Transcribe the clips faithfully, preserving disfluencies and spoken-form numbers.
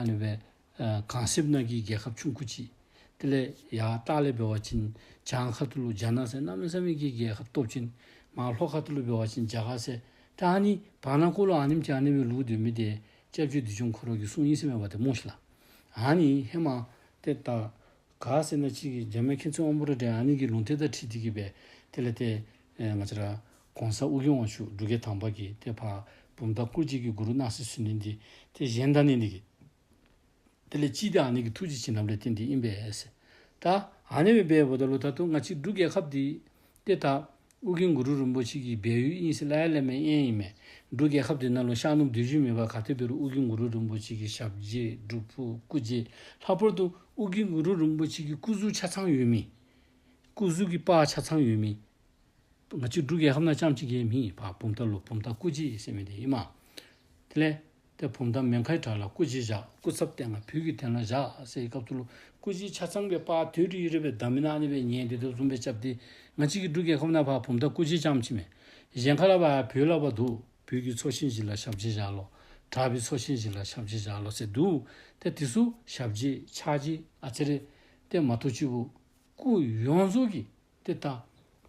ཨ་ནི་བས་གངས་གསེབ་ནང་གི་རྒྱལ་ཁབ་ཆུང་ཀུ་ཅིག་དེ་ལས་ཡར་ལྟག་ལས་འབད་བ་ཅིན་བྱང་ཁ་ཐུག་ལུ་རྒྱ་ནག་ཟེར་གནམ་མེད་ས་མེད་ཀྱི་རྒྱལ་ཁབ་སྟོབས་ཅན། མར་ལྷོ་ཁ་ཐུག་ལུ་འབད་བ་ཅིན་རྒྱ་གར་ཟེར། ད་ཨ་ནི་བར་ན་ཀོ་ལུ་ཨ་ནེམ་ཅིག་ཨ་ནི་སྦེ་ལུས་སྡོད་མི་དེ་སྐྱབས་རྗེ་བདུད་འཇོམས་ཁོ་ར་གིས་གསུངས་ཡི་ཟེར་མས་པ་དེ་སྨོ་ཤིག་ལགས། ཨ་ནི་ཧེ་མ་ཏེ་ད་ག་ཟེར་ན་ཅིག་གིས་རྒྱ་མི་མཁན་ཚེ་དབང་པོ་ཏྲ་དེ་ཨ་ནི་གི་ལུང་བསྟན་དང་འཁྲིལ་ཏེ་གིས་སྦེ་དེ་ལས་ཏེ་ཨེ་ང་བཅས་ར་གོང་ས་ཨོ་རྒྱན་དབང་ཕྱུག་འབྲུག་རྒྱལ་དང་པ་གིས་ཏེ་ཕར་བུམ་ཐང་སྐུ་རྗེས་ཀྱི་གུ་རུ་སྣང་སྲིད་གསོལ་ནི་འདི་ཏེ་བཞེངས་གནང་ནི་འདི་གིས་དེ་ལས་ཅི་སྟེ་ཨ་ནི་གི་ཐུགས་རྗེ་བྱིན་རླབས་ལས་བརྟེན་ཏེ་ཨིན་པས་ཟེར། ད་ཨ་ནི་སྦེ་འབདཝ་ད་ལུ་ད་ལྟོ་ང་བཅས་འབྲུག་རྒྱལ་ཁབ་འདི་ཏེ་ད་ཨོ་རྒྱན་གུ་རུ་རིན་པོ་ཆེ་གི་སྦས་ཡུལ་ཨིན་ཟེར་སླབ་ཡ་ལས་མེད་ཨིན་མས། འབྲུག་རྒྱལ་ཁབ་འདི་ནང་ལུ་ཤར་ནུབ་སྟོད་བརྒྱུད་མེད་པར་ག་ཏེ་འབད་རུང་ཨོ་རྒྱན་གུ་རུ་རིན་པོ་ཆེ་གི་ཞབས་རྗེས་སྒྲུབ་ཕུག་སྐུ་རྗེས། ལྷག་པར་དུ་ཨོ་རྒྱན་གུ་རུ་རིན་པོ་ཆེ་གི་སྐུ་གཟུགས་ཆ་ཚང་ཡོད་མི་སྐུ་གཟུགས་ཀྱི་པར་ཆ་ཚང་ཡོད་མི་ང་བཅས་འབྲུག་རྒྱལ་ཁབ་ནང་རྐྱངམ་གཅིག་གིས་མེད་པ། བུམ་ཐང་ལུ་བུམ་ཐང་སྐུ་རྗེས་ཟེར་མི་དེ་ཨིན་མས། དེ་ལས་ཏེ་བུམ་ཐང་མེ་མཁའི་བྲག་ལ་སྐུ་རྗེས་བཞག། སྐུ་ཚབ་བསྟན་ལ་བོད་ཀྱི་དོན་ལ་བཞག་ཟེར་བའི་སྐབས་སུ་ལུ་སྐུ་རྗེས་ཆ་ཚང་སྦེ་པར་དུས་རེ་རེ་སྦེ་བདག་མེད་ན་ཨ་ནི་སྦེ་ཉལ་སྡོད་དོ་བཟུམ་སྦེ་རྐྱབ་སྟེ་ང་བཅས་ཀྱི་འབྲུག་རྒྱལ་ཁབ་ནང་ཕར་བུམ་ཐང་སྐུ་རྗེས་རྐྱངམ་གཅིག་མས། གཞན་ཁ་ལས་ཕར་བོད་ལས་ཕར་འདུག། བོད་ཀྱི་ཚོགས་ཆེན་བཞི་ལ་ཞབས་རྗེས་བཞག་ལོ། གྲགས་པའི་ཚོགས་ཆེན་བཞི་ལ་ཞབས་རྗེས་བཞག་ལོ་ཟེར་འདུག། ཏེ་དེ་ཚུ་ཞབས་རྗེས་ཕྱག་རྗེས་ཨ་ཙི་རེ་ཏེ་མ་གཏོགས་ཅིག་པོ་སྐུ་ཡོངས་རྫོགས་ཀྱི་ཏེ་ད་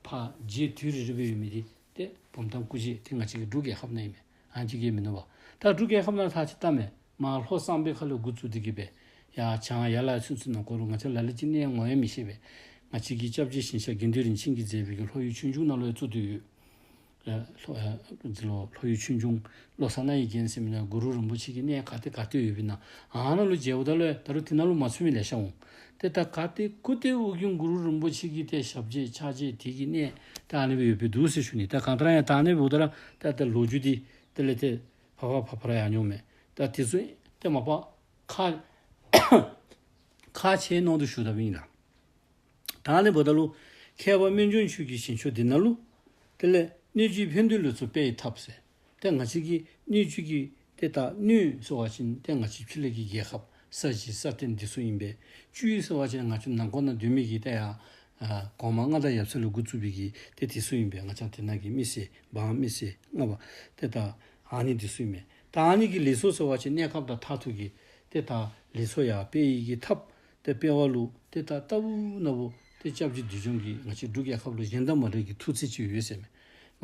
ཕར་རྗེས་དུས་རེ་རེ་སྦེ་ཡོད་མི་དེ་ཏེ་བུམ་ཐང་སྐུ་རྗེས་དེ་ང་བཅས་ཀྱི་འབྲུག་རྒྱལ་ཁབ་ནང་ཨིན་མས། ཨ་ནི་གཅིག་གིས་མིན་འདུག་པ། ད་འབྲུག་རྒྱལ་ཁབ་ནང་ད་ཅི་ལྟ་མས། མར་ལྷོ་གསང་སྦས་ཁ་ལས་འགོ་བཙུགས་ཏེ་གིས་སྦེ་ཡར་བྱང་ཡར་ལ་ཚུན་ཚོད་ནང་འཁོད་ལུ་ང་བཅས་ལ་ལུ་ཅིག་གནས་ངོ་ཡང་མི་ཤེས་པས། ང་བཅས་ཀྱི་སྐྱབས་རྗེ་ཞིང་གཤེགས་དགེ་འདུན་རིན་ཆེན་གྱིས་མཛད་པའི་གི་ལྷོ་ཡུལ་ཆོས་འབྱུང་ནང་ལུ་ཡང་བཙུགས་ཏེ་ཡོད། ལྷོ་ཨ་འདི་ལུ་ལྷོ་ཡུལ་ཆོས་འབྱུང་བློ་གསར་རྣ་བའི་རྒྱན་ཟེར་མི་ནང་གུ་རུ་རིན་པོ་ཆེ་གི་གནས་ག་ཏེ་ག་ཏེ་ཡོདཔ་ཨིན་ན་ཨ་ནཱ་ལུ་མཇལཝ་ད་ལུ་ད་རུང་དེ་ནང་ལུ་མ་ཚུད་མི་ལེ་ཤ་འོང་། ཏེ་ད་ག་ཏེ་གུ་ཏེ་ཨོ་རྒྱན་གུ་རུ་རིན་པོ་ཆེ་གི་ཏེ་ཞབས་རྗེས་ཕྱག་རྗེས་དེ་གི་གནས་ད་ཨ་ནི་སྦེ་ཡོདཔ་སྦེ་འདུག་ཟེར་ཞུ་ནི། ད་གང་ལྟར་ཡང་ད་ཨ་ནི་སྦེ་འོ་ད་ར་ད་ད་ལོ་རྒྱུས་འདི་དེ་ལས་ཏེ་ཕར་ཕར་ཕར་ཕར་ཡར་འགྱོཝ་མས། ད་དེ་ཚུ་ཏེ་མ་པ་ཁ་ཁ་ཕྱེ་གནང་དོ་ཞུ་དོ་ཨིན་ལགས། ད་ཨ་ནི་འབདཝ་ད་ལུ་མཁས་པ་སྨན་ལྗོངས་ཆོས་ཀྱི་ཞིང་མཆོག་འདི་ནང་ལུ་དེ་ལས་སྣོད་བཅུད་ཕན་འདོད་ལུས་སུ་དཔལ་ཡི་ཐབས་ཟེར། ཏེ་ང་བཅས་ཀྱི་སྣོད་བཅུད་ཀྱི་ཏེ་ད་སྣོད་ཟེར་བ་ཅིན་ཏེ་ང་བཅས་ཕྱི་ལས་ཀྱི་རྒྱལ་ཁབ་ས་གཞི་ས་སྟེང་འདི་ཚུ་ཨིན་པས། བཅུད་ཟེར་བ་ཅིན་ང་བཅས་ནང་ཁོག་ནང་སྡོད་མི་གི་ཏེ་ཡ་ཨ་གོང་མ་མངའ་བདག་ཡབ་སྲས་ལས་འགོ་བཙུགས་པའི་གི་ཏེ་འདི་ཚུ་ཨིན་པས། ང་བཅས་དེ་ནང་གི་མི་སེར་འབངས་མི་སེར་ལྔ་པ་ཏེ་ད་ཨ་ནི་འདི་ཚུ་ཨིན་མས། ད་ཨ་ནི་གི་ལུས་སྲོག་ཟེར་བ་ཅིན་གནས་སྐབས་དང་མཐར་ཐུག་གི་ཏེ་ད་ལུས་སྲོག་ཡང་དཔལ་ཡི་གི་ཐབས་ཏེ་སྤེལ་བ་ལུ་ཏེ་ད་ལྟ་བུ་ན་བུ་ཏེ་སྐྱབས་རྗེ་བདུད་འཇོམས་ཀྱི་ང་བཅས་འབྲུག་རྒྱལ་ཁབ་ལུ་གཞན་དང་མ་འདྲ་གི་ཐུགས་བརྩེ་ཅིག་ཡོད་ཟེར་མས།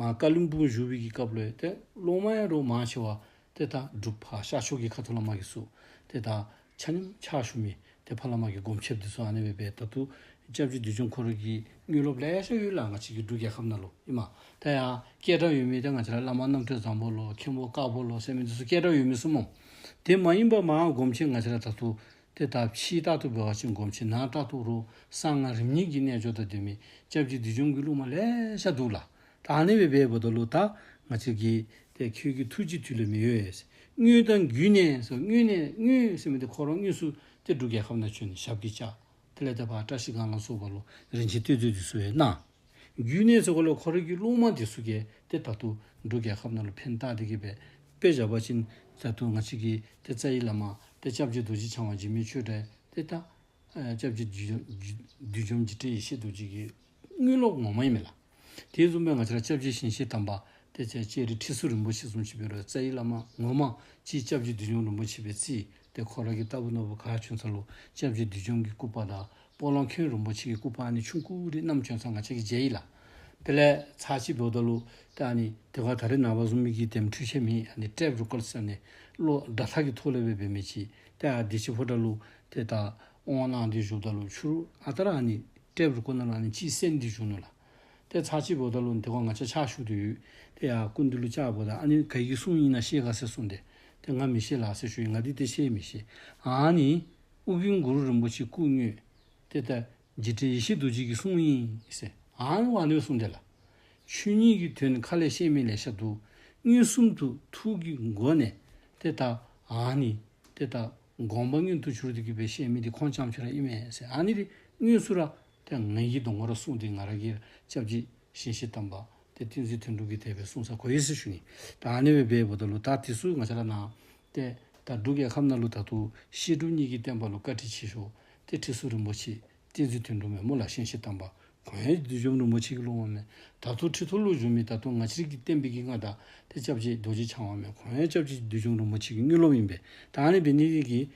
མར་བཀའ་བློན་སྦུག་བཞུགས་པའི་གི་སྐབས་ལུ་ཏེ་སློབ་མ་ཡང་རོགས་མང་ཆེ་བ་ཏེ་ད་འབྲུག་ཕར་ཤར་ཕྱོགས་ཀྱི་ཁ་ཐུག་ལས་མར་གྱི་ཚུ་ཏེ་ད་ཆ་མཉམ་ཕྱག་ཞུ་མི་ཏེ་ཕར་ལས་མར་གྱི་སྒོམ་ཆེན་འདི་ཚུ་ཨ་ནི་སྦེ་འབད། ད་ལྟོ་སྐྱབས་རྗེ་བདུད་འཇོམས་ཁོ་ར་གི་དངོས་སློབ་ལེ་ཤ་ཡོད་ལགས། ང་བཅས་ཀྱི་འབྲུག་རྒྱལ་ཁབ་ནང་ལུ་ཨིན་མས། ད་ཡང་སྐད་གྲགས་ཡོད་མི་ད་ང་བཅས་ར་བླ་མ་རྣམ་གྲོལ་བཟང་པོ་ལོ་མཁན་པོ་དཀར་པོ་ལོ་ཟེར་མི་འདི་ཚུ་སྐད་གྲགས་ཡོད་མི་ཚུ་སྨོ། དེ་མ་ཡིན་པ་མར་སྒོམ་ཆེན་ང་བཅས་ར་ད་ལྟོ་ཏེ་ད་ཕྱི་ལྟར་དུ་འབད་བ་ཅིན་སྒོམ་ཆེན་ནང་ལྟར་དུ་རོགས་གསང་སྔགས་རིམ་གཉིས་ཀྱི་རྣལ་འབྱོར་དང་ལྡན་མི་སྐྱབས་རྗེ་བདུད་འཇོམས་ཀྱི་སློབ་མ་ལེ་ཤ་འདུག་ལགས། ད་ཨ་ནི་སྦེ་འབདཝ་ད་ལུ་ད་ང་བཅས་ཀྱི་ཏེ་ཁྱོད་ཀྱི་ཐུགས་རྗེ་དུས་ལས་མི་ཡོལ་ཟེར། དངོས་དང་བརྒྱུད་ནས་ཟེར། དངོས་ནས་དངོས་ཟེར་མི་འདི་ཁོ་རང་དངོས་སུ་ཏེ་འབྲུག་རྒྱལ་ཁབ་ནང་བྱོན་ནས་ཞབས་ཀྱིས་བཅགས། དེ་ལས་ད་ཕར་བཀྲ་ཤིས་སྒང་ལ་སོགས་པ་ལུ་རིན་ཆེན་གཏེར་མཛོད་འདི་ཚུ་ཡང་གནང་། བརྒྱུད་ནས་ཟེར་གོ་ལོ་ཁོ་ར་གི་སློབ་མ་འདི་ཚུ་གིས་ཏེ་ད་ལྟོ་འབྲུག་རྒྱལ་ཁབ་ནང་ལུ་ཕན་བཏགས་ཏེ་གིས་སྦེ་དཔེ་བཞག་པ་ཅིན་ད་ལྟོ་ང་བཅས་ཀྱི་ཏེ་རྩ་བའི་བླ་མ་ཏེ་སྐྱབས་རྗེ་རྡོ་རྗེ་འཆང་དབང་འཇིགས་མེད་ཆོས་གྲགས་ཏེ་ད་ཨ་སྐྱབས་རྗེ་བདུད་འཇོམས་བདུད་འཇོམས་འཇིགས་བྲལ་ཡེ་ཤེས་རྡོ་རྗེ་གི་དངོས་སློབ་ངོ་མ་ཨིན་མས་ལགས། དེ་བཟུམ་སྦེ་ང་བཅས་ར་སྐྱབས་རྗེ་ཞིང་གཤེགས་དམ་པ་ཏེ་ལྕགས་ལྕགས་རི་ཁྲི་ཟུར་རིན་པོ་ཆེ་བཟུམ་ཅིག་འབད་རུང་རྩ་བའི་བླ་མ་ངོ་མ་ཅིག་སྐྱབས་རྗེ་བདུད་འཇོམས་རིན་པོ་ཆེ་སྦེ་བརྩི། ཏེ་ཁོ་ར་གིས་ལྟ་བུ་ན་བུ་ག་བྱོན་ས་ལུ་སྐྱབས་རྗེ་བདུད་འཇོམས་ཀྱི་སྐུ་པར་དང་སྤོ་ལོ་མཁན་རིན་པོ་ཆེ་གི་སྐུ་པར་ཨ་ནི་ཆུང་ཀུ་རེ་བསྣམས་བྱོན་ས་ང་བཅས་ཀྱིས་མཇལ་ཡི་ལགས། དེ་ལས་ཚར་གཅིག་འབདཝ་ད་ལུ་ཏེ་ཨ་ནི་དེ་ཁར་ད་རེས་ནངས་པ་བཟུམ་མའི་གི་དེམ་འཕྲུལ་ཆས་མེད། ཨ་ནི་ཊེབ་རི་ཀོཌ་ཟེར་ནི་གློག་སྒྲ་ཐག་གི་ཐོག་ལས་སྦེ་འབད་མི་ཅིག་ཏེ་ཨ་བདེ་ཆེན་ཕོ་བྲང་ལུ་ཏེ་ད་དབང་གནང་སྟེ་བཞུགསཔ་ད་ལུ་ཕྱི་རུ་ཨ་རྟག་ར་ཨ་ནི་ཊེབ་རི་ཀོཌ་ནང་ལུ་ཨ་ནི་ཅིག་གསན་ཏེ་བཞུགས་ནུག་ལགས། ཏེ་ཚར་གཅིག་འབདཝ་ད་ལུ་དེ་ཁར་ང་བཅས་ཕྱག་ཞུ་སྟེ་ཡོད། ཏེ་ཡར་སྐུ་མདུན་ལུ་བཅརཝ་ད་ཨ་ནི་ག་གི་གསུང་ཨིན་ན་ཤེས་ག་ཟེར་གསུངས་ཏེ། ཏེ་ང་མི་ཤེས་ལགས་ཟེར་ཞུ་ཡི། ང་འདི་ཏེ་བཤད་མི་ཤེས། ཨ་ནི་ཨོ་རྒྱན་གུ་རུ་རིན་པོ་ཆེ་སྐུ་དངོས་ཏེ་ད་འཇིགས་བྲལ་ཡེ་ཤེས་རྡོ་རྗེ་གི་གསུང་ཨིན་ཟེར། ཨ་ནི་ཨ་ནི་གསུངས་ཏེ་ལགས། ཆོས་ཉིད་ཀྱི་དོན་ཁ་ལས་བཤད་མི་ལེ་ཤ་འདུག། མངོན་སུམ་དུ་ཐུགས་ཀྱི་སྒོ་ནས་ཏེ་ད་ཨ་ནི་ཏེ་ད་དགོངས་པ་མངོན་དུ་གྱུར་ཏེ་གིས་སྦེ་བཤད་མི་འདི་ཁོང་རྐྱངམ་ཅིག་ར་ཨིན་མས་ཟེར། ཨ་ནི་འདི་དངོས་སུ་ར་ཏེ་ངེ་གི་གདོང་ཁར་གསུངས་ཏེ་ང་ར་གིས་སྐྱབས་རྗེ་ཞིང་གཤེགས་དམ་པ་ཏེ་བསྟན་འཛིན་དོན་གྲུབ་ཀྱིས་དེ་སྦེ་གསུངས་ས་གོ་ཡི་ཟེར་ཞུ་ནི། ད་ཨ་ནི་སྦེ་འབདཝ་ད་ལུ་ད་དེ་ཚུ་ང་བཅས་ར་ནང་ཏེ་ད་འབྲུག་རྒྱལ་ཁབ་ནང་ལུ་ད་ལྟོ་བཤད་སྒྲུབ་གཉིས་ཀྱི་བསྟན་པ་ལུ་བཀའ་དྲིན་ཆེ་ཤོས་ཏེ་ཁྲི་ཟུར་རིན་པོ་ཆེ་བསྟན་འཛིན་དོན་གྲུབ་མས་སྨོ་ལགས། ཞིང་གཤེགས་དམ་པ་ཁོང་ཡང་བདུད་འཇོམས་རིན་པོ་ཆེ་གི་སློབ་མ་མས། ད་ལྟོ་ཁྲི་ཐོག་ལུ་བཞུགས་མི་ད་ལྟོ་ང་བཅས་ཀྱི་བསྟན་པའི་གི་མངའ་བདག་ཏེ་སྐྱབས་རྗེ་རྡོ་རྗེ་འཆང་དབང་མས། ཁོང་ཡང་སྐྱབས་རྗེ་བདུད་འཇོམས་རིན་པོ་ཆེ་གི་དངོས་སློབ་ཨིན་པས། ད་ཨ་ནི་འབད་ནི་འདི་གིས་